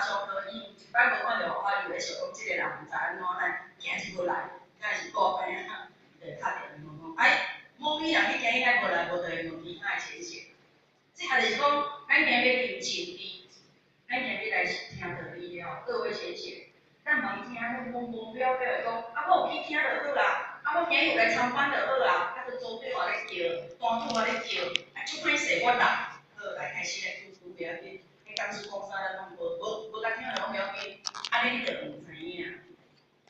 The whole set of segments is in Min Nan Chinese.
上课伊一擺無看著我，伊就咧想講這個人毋知按怎，咱今日無來，敢是大病啊？伊就敲電話問講，哎，某某人你今日還無來，無就會問其他的淺顯。這也就是講，咱今日求真理，咱今日來聽道理的吼，各位淺顯，咱茫聽彼無無了了的講，啊，我有去聽就好啦，啊，我今日有來參觀就好啦，啊，就組長也咧叫，班主也咧叫，啊，足歹勢我來，好來開始來拄拄袂要緊，彼講師講啥咱攏無無共聽著攏袂要緊，按呢你就毋知影，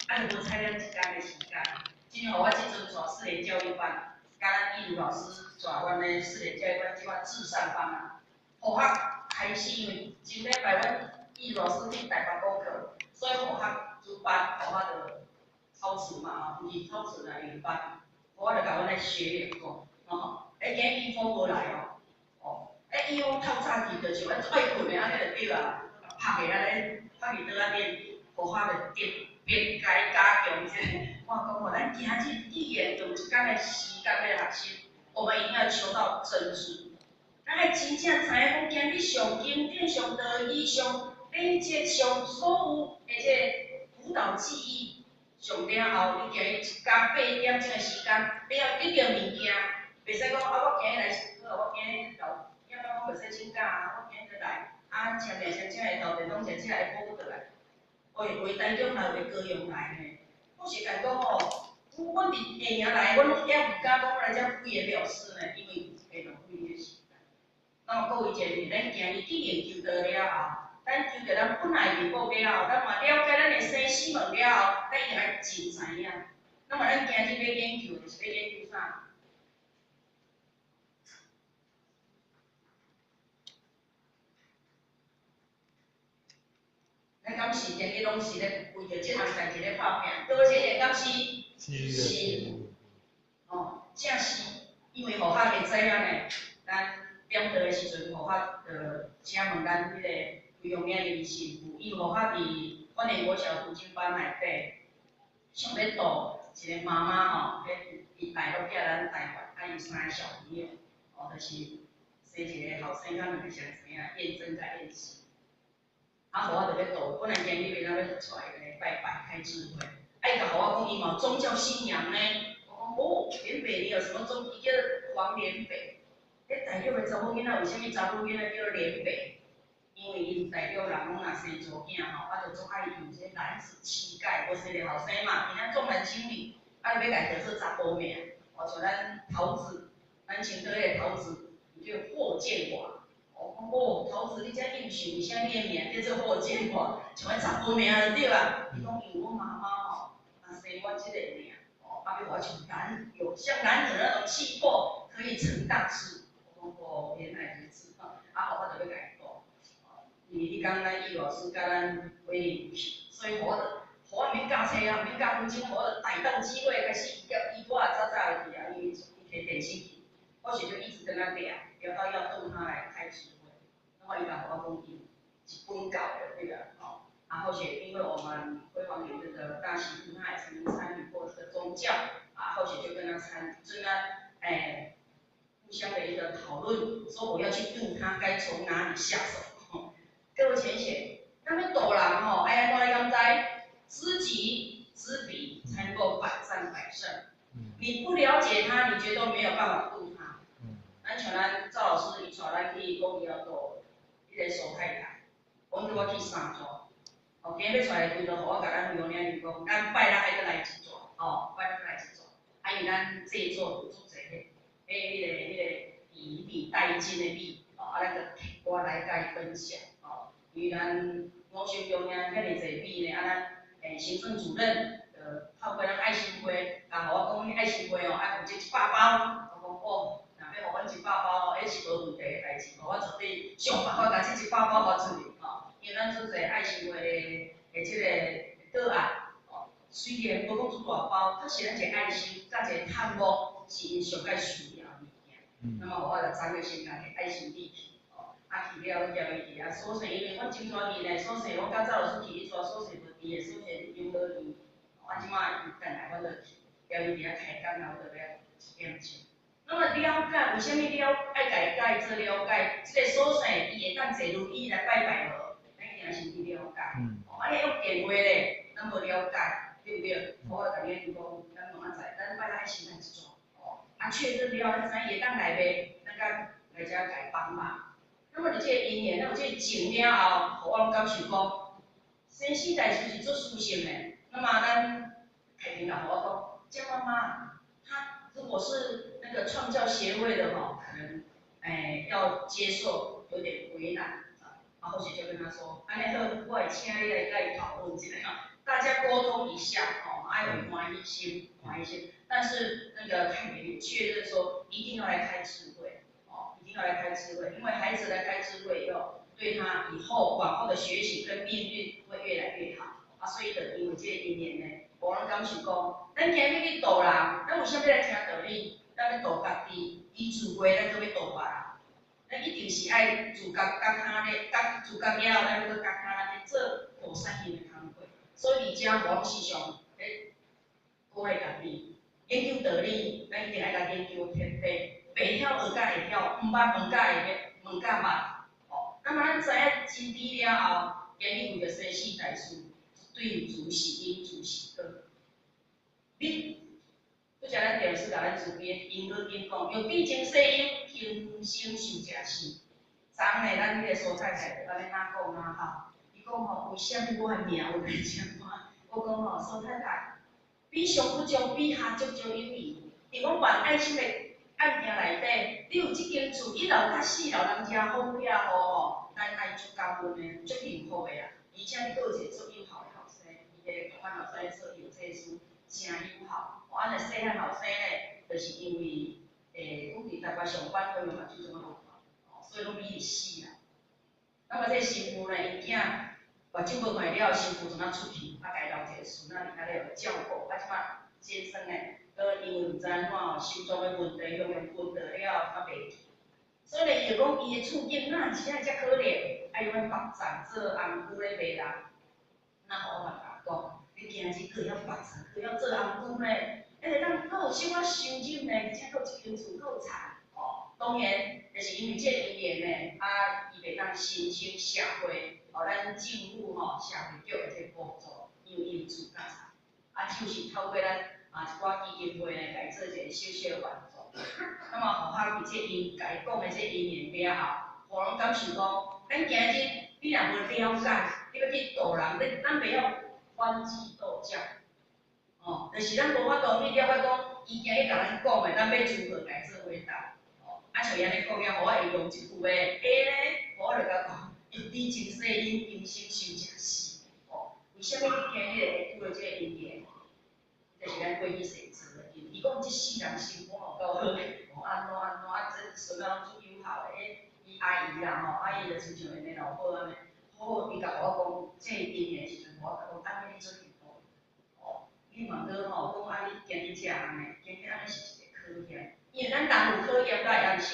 啊，就無采咱一工的時間。真予我這陣帶四年教育班，佮咱義如老師帶阮的四年教育班，這款至善班啊，予較開始，因為前禮拜阮義如老師去台北講課，所以予較主班，予我就操持嘛吼，毋是操持啦，領班，我就共阮的學員講，吼，欸，今日伊峰無來哦，哦，欸，伊講透早起就是阮足愛睏的，按呢就對啊，拍去按呢，拍去桌仔頂，予我就特別共伊加強一下。我講吼，咱今日既然用一工的時間欲學習，我們一定要求到真知。咱愛真正知影講，今日上經典、上道義、上禮節、上所有的這個輔導記憶上了後，你今日一工8點鐘的時間，你要得著物件，袂使講啊，我今日來，好，我今日老囝講我袂使請假啊，我今日來，啊簽名簽這下晝便當食，這下晡閣轉來。有的台中來，有的高雄來呢。我是共講吼，阮佇下營來，阮攏猶毋敢講來遮敷衍了事呢，因為會浪費彼個時間。那麼各位姐妹，咱今日去研究到了後，咱求著咱本來面目了後，咱嘛了解咱的生死門了後，咱一定愛真知影。那麼咱今日欲研究，就是欲研究啥？咱敢是今日攏是咧為著這項代誌咧拍拚？各位姐姐敢是？是。哦，正是，因為予較會知影呢，咱點道的時陣，予較就請問咱彼個魏宏明林神父，因為予較佇歡聯國小讀經班內底，想欲度一個媽媽吼，彼伊大陸寄咱台灣，啊伊三个小朋友，哦，就是生一個後生佮兩个雙生仔，燕珍佮燕喜。啊，予我就欲度，本來今日欲欲出來來拜拜開智慧，啊伊共予我講伊嘛有宗教信仰呢，我講哦，連北你有什麼宗？伊叫黃連北，彼大陸的查某囡仔為啥物查某囡仔叫連北？因為𪜶大陸人攏若生查某囝吼，啊就足愛用這男子氣概，無生著後生嘛，𪜶遐重男輕女，啊就欲共伊叫做查埔名，哦像咱桃子，咱青島彼個桃子，伊叫霍建華。我講哦，桃子你遮優秀，為啥你的名叫做霍建華？像阮查埔名就對啊。伊講因為我媽媽吼，若生我這個名，哦，啊欲予我像男有像男子那種氣魄，可以成大事。我講哦，原來如此，啊，我就欲共伊講，因為彼工咱葉老師佮咱回應去，所以我就，予我毋免駕車啊，毋免駕風箏，我就逮到機會開始伊伊我也早早去啊，因為伊提電子去，我是就一直跟他聊，聊到要度他來開智慧，那麼伊共我講伊一本教的對啦，吼，啊後續因為我們輝煌園這個大師傅他也曾經參與過這個宗教，啊後續就跟他參，跟他欸互相的一個討論，說我要去度他，該從哪裡下手？各位淺顯，咱欲度人吼，愛按怎你敢知？知己知彼，才能夠百戰百勝。你不了解他，你絕對沒有辦法度他。咱像咱趙老師，伊帶咱去講伊要度彼個蘇太太，講叫我去三逝。哦，今日欲帶來規路，予我共咱黃領講，咱拜六愛閣來一逝，吼，拜六閣來一逝。啊，因為咱製作有足濟彼、彼、彼個、彼個以禮代金的禮，哦，啊，咱就提我來共伊分享，哦，因為咱五星中央遐爾濟米呢，啊，咱行政主任，就透過咱愛心會，共予我講，愛心會哦，愛負責100包，我講哦，若欲予阮一百包哦，彼是無問題的代誌，我絕對想辦法共這一百包發出去，吼，因為咱足濟愛心會的這個檔案，哦，雖然無講足大包，可是咱一個愛心，佮一個探望，是𪜶上蓋需要的物件。那麼我就昨昏先共提愛心米去，哦，啊去了，踮伊佇遐所勢，因為阮前帶去呢，所勢我佮趙老師去，彼帶所勢無佇的，所勢佇養老院，啊，這擺伊轉來，阮就去，踮伊佇遐開講了，就欲一點鐘。那麼了解，為啥物了愛共伊共伊做了解？這個所勢伊會當坐輪椅來拜拜無？咱一定先先去了解。哦，啊，你用電話咧，咱無了解，對毋對？我就共伊講，咱明仔載，咱拜六愛先來一撮。哦，啊，確認了，咱知伊會當來袂？咱才來遮共伊幫忙。那麼佇這個因緣，咱有這個情了後，予我攏感受講，生死大事是足殊勝的。那麼咱凱婷老婆講，江媽媽，她如果是那個創教協會的吼，可能要接受有點為難啊。然後就跟他說，按呢好，我會請你來共伊討論一下，大家溝通一下哦，愛有歡喜心，歡喜心。但是那個凱婷確認說，一定要來開智慧，哦，一定要來開智慧，因為孩子來開智慧以後，對他以後往後的學習跟命運會越來越好。啊，所以就因為這個因緣呢，我攏感受講，咱今日去度人，咱為啥物來聽道理？咱欲度家己，伊自過，咱閣欲度別人。咱一定是愛自覺覺跤咧，覺自覺了後，咱閣覺跤咧做菩薩行的工課。所以佇遮我攏時常咧鼓勵家己，研究道理，咱一定愛共研究徹底，袂曉學甲會曉，毋捌問甲會曉，問甲捌。哦，那麼咱知影真理了後，今日為著生死大事，絕對有如是因，如是果。你，拄才咱電視共咱慈悲因果經講，欲知前世因，今生受者是。昨昏呢，咱彼個蘇太太就按呢哪講啊吼，伊講吼，為啥物我的名有來遮看？我講吼，蘇太太，比上不足，比下足足有餘。佇阮辦愛心的案件內底，你有這間厝一樓佮四樓人遮風遮雨吼，咱愛足感恩的，足幸福的啊！而且你閣有一個足友好的後生，伊個台灣後生做藥劑師，誠友好。我按呢細漢後生咧，就是因為阮佇台北上班，佢嘛目睭怎啊無看，哦，所以攏美死啦。那麼這個新婦呢，𪜶囝目睭無看了，新婦怎啊出去，啊，共伊留一個孫仔佇遐咧照顧，啊，這擺先生呢，閣因為毋知按怎吼，心臟的問題，向用昏倒了，啊袂記。所以呢，伊就講伊的處境哪是遮可憐，愛用縛層做紅龜咧賣人。那我嘛共講，你今日閣會曉縛層，閣會曉做紅龜呢？會當閣有小可收入呢，而且閣有一間厝，閣有田。哦，當然，就是因為這個因緣呢，啊，伊袂當申請社會，哦，咱政府吼社會局的這個補助，因為伊有厝佮田，啊，就是透過咱啊一寡基金會呢，共伊做一個小小的援助。那麼，予我佇這因共伊講的這因緣了後，予攏感受講，咱今日你若無了解，你欲去度人，你咱袂曉反指道教。哦，就是咱無法度去了解講，伊今日共咱講的，咱欲如何共伊做回答？哦，啊像伊按呢講了，予我會用一句話，A 呢，我就共講，欲知前世因，今生受者是。哦，為啥物你今日會拄著這個因緣？就是咱過去世做的因。伊講這世人心肝有夠好的，哦，按怎按怎，啊，這孫仔攏足友好的，伊阿姨啦吼，阿姨就親像𪜶的老母按呢，好好，伊共我講，這個因緣的時陣，我共講，按呢你足幸福。哦，你嘛閣吼講啊，你今日才按呢，今日按呢是一個考驗，因為咱人有考驗才會曉。